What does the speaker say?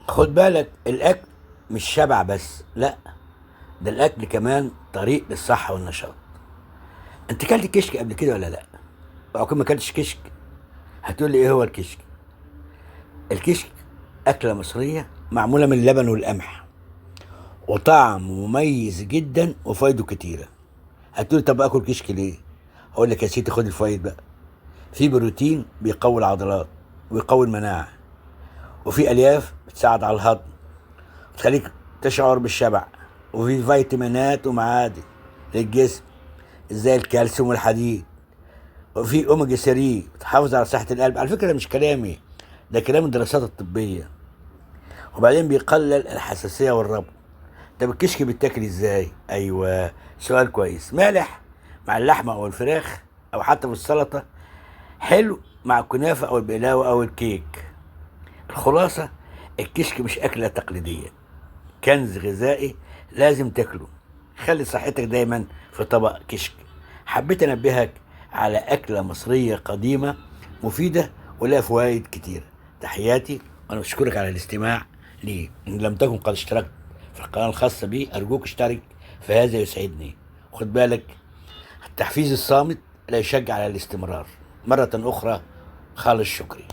خد بالك، الاكل مش شبع بس، لا، ده الاكل كمان طريق للصحة والنشاط. انت كلت كشك قبل كده ولا لا؟ او ما كلتش كشك هتقول لي ايه هو الكشك؟ الكشك اكله مصرية معمولة من اللبن والقمح، وطعم مميز جدا وفايده كتيرة. هتقول طب اكل كشك ليه؟ اقول لك يا سيدي خد الفايد بقى. في بروتين بيقوي العضلات ويقوي المناعة، وفي الياف بتساعد على الهضم وتخليك تشعر بالشبع، وفي فيتامينات ومعادن للجسم زي الكالسيوم والحديد، وفي اوميجا 3 بتحافظ على صحة القلب. على فكرة ده مش كلامي، ده كلام الدراسات الطبية. وبعدين بيقلل الحساسية والربو. طب الكشك بيتاكل ازاي؟ ايوه سؤال كويس. مالح مع اللحمة او الفراخ او حتى في السلطة، حلو مع الكنافه او البقلاوه او الكيك. الخلاصة، الكشك مش اكله تقليدية، كنز غذائي لازم تاكله. خلي صحتك دايما في طبق كشك. حبيت انبهك على اكله مصرية قديمة مفيدة ولها فوائد كتير. تحياتي، وانا بشكرك على الاستماع لي. ان لم تكن قد اشتركت في القناة الخاصة بي ارجوك اشترك، فهذا يسعدني. خد بالك، التحفيز الصامت لا يشجع على الاستمرار. مرة اخرى، خالص شكري.